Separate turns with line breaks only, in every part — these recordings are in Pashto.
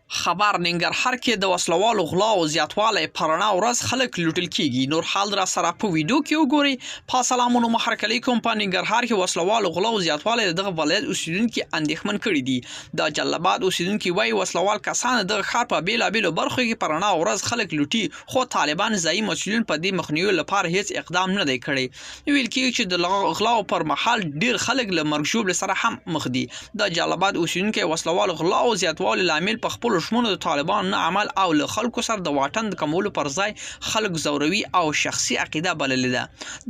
خبر ننګرهار کې د وسلوالو غلاو زیاتوالی، په رڼا ورځ خلک لوټل کیږي. نور حال را سره په ویډیو کې وګورئ. په سلامونو مهرکلی کوم. په ننګرهار کې وسلوالو غلاو زیاتوالی د دغه ولایت اوسیدونکي اندېښمن کړي دي. د جلال اباد اوسیدونکي وایي، وسلوال کسان د دغه ښار په بیلابیلو برخو کې په رڼا ورځ خلک لوټي، خو طالبان ځایي مسؤلین په دې مخنیوي لپاره هیڅ اقدام نه دی کړی. ویل کیږي چې د غلاو پر مهال ډیر خلک له مرګ ژوبلې سره هم مخ دي. د جلال اباد اوسیدونکي وسلوال غلاو زیاتوالي لامل په خپلو ژمنو د طالبانو نه عمل او له خلکو سره د واټن د کمولو پر ځای خلک ځوروي او شخصي عقیده بللې ده.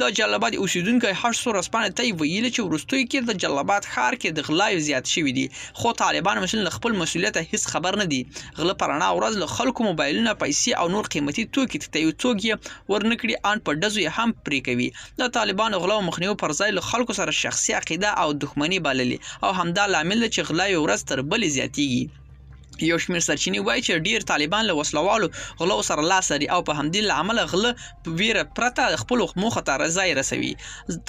د جلال اباد اوسیدونکي هشت ورځپاڼې ته ویلي چې وروستیو کې د جلال اباد ښار کې د غلاوې زیات شوي دي، خو طالبان مسؤلین له خپل مسؤلیته هیڅ خبر نه دي. غله په رڼا ورځ له خلکو موبایلونه، پیسې او نور قیمتي توکي تښتوي، څوک یې ورنکړي ان په ډزو یې هم پرې کوي. د طالبانو غلاو مخنیوي پر ځای له خلکو سره شخصي عقیده او دښمني بللې او همدا لامل دی چې غلاوې ورځ تر بلې زیاتیږي. یو شمېر سرچینې وایي چې ډیر طالبان له وسلوالو غلاو سره لاس لري او په همدې له امله غله ویره پرته خپلو موخو ته ځای رسوي.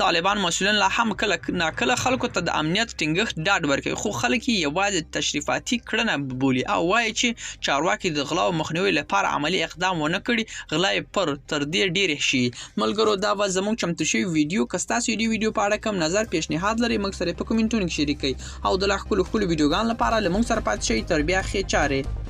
طالبان مسؤلین لا هم کله ناکله خلکو ته د امنیت ټینګښت ډاډ ورکوي، خو خلک یې یوازې تشریفاتي کړنه بولي او وایي چې چارواکي د غلاو مخنیوي لپاره عملي اقدام ونه کړي، غلاوې پر تر دې ډېرې شي. ملګرو، دا وه زموږ چمتو شوی ویډیو. که ستاسو د ویډیو په اړه کوم نظر پیشنهاد لرئ، موږ سره په کومنټونو کې شریک کړئ او د لا ښکلو ښکلو ویډیوګانو لپاره له موږ سره پاتې شئ. تر بیا، ښې چارې.